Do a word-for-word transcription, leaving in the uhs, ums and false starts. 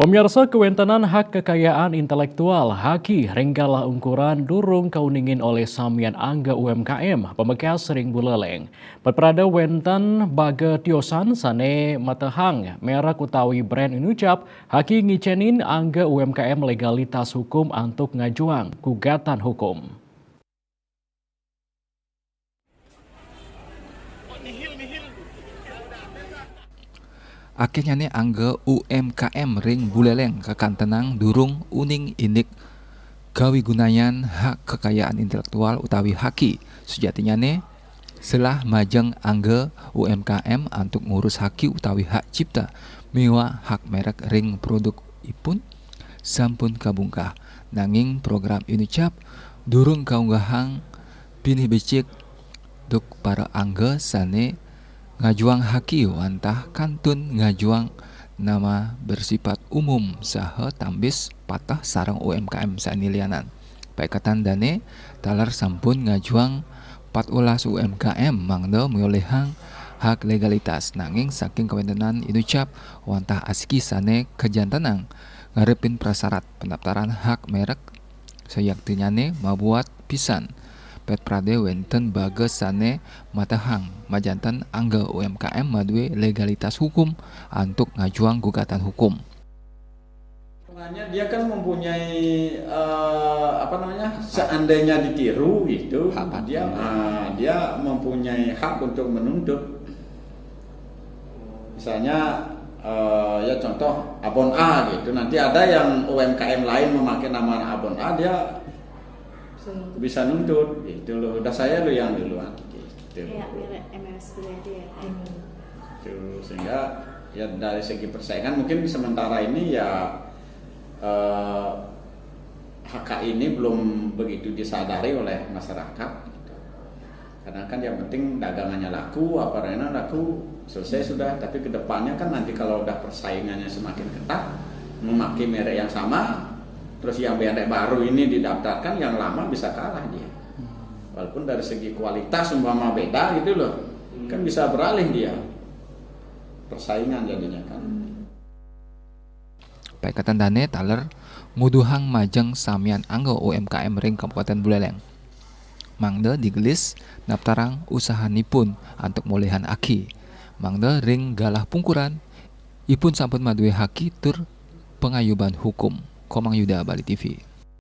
Pemirsa, kawéntenan hak kekayaan intelektual, haki, ring galah ungkuran durung kauningin olih samian angga U M K M pamekas ring Buleleng. Pepradé wénten baga tiosan sané matehang merek utawi brand inucap, haki ngicénin angga U M K M legalitas hukum antuk ngajuang gugatan hukum. Akéhnyané angga U M K M ring Buleleng kakantenang durung uning indik kawigunayan hak kekayaan intelektual utawi haki. Sujatinyané, selah majeng angga U M K M antuk ngurus haki utawi hak cipta miwah hak merek ring produkipun sampun kabungkah. Nanging program inucap durung kaunggahang pinih becik duk para angga sané ngajuang haki wantah kantun ngajuang nama bersipat umum saha tambis pateh sareng U M K M sané lianan. Paiketan dané taler sampun ngajuang empat belas U M K M mangda miolihang hak legalitas, nanging saking kawéntenan inucap wantah asiki sané kajantenang ngarepin prasarat pendaftaran hak merek, sajaktinyané mabuat pisan. Pepradé wénten baga sané matehang majanten angga U M K M madué legalitas hukum antuk ngajuang gugatan hukum. Sebenarnya dia kan mempunyai eh, apa namanya, seandainya ditiru itu, Hak dia paten. ah, dia mempunyai hak untuk menuntut. Misalnya eh, ya contoh Abon A gitu, nanti ada yang U M K M lain memakai nama Abon A, dia bisa nuntut gitu loh. Udah saya lo yang duluan gitu. Kayak mirip M S dua itu ya. Gitu. Sehingga ya dari segi persaingan mungkin sementara ini ya eh, H K ini belum begitu disadari oleh masyarakat gitu. Karena kan yang penting dagangannya laku, apa laku, selesai sudah. Tapi kedepannya kan nanti kalau udah persaingannya semakin ketat, memakai merek yang sama, terus yang merek baru ini didaftarkan, yang lama bisa kalah dia. Walaupun dari segi kualitas umpama beda gitu loh, kan bisa beralih dia. Persaingan jadinya kan. Paiketan dané taler nguduhang majeng samian angga U M K M ring Kabupatén Buleleng. Mangda digelis naptarang usahanipun antuk molihang aki. Mangda ring galah pungkuran, ipun sampun madué haki tur pangayuban hukum. Komang Yuda, Bali T V.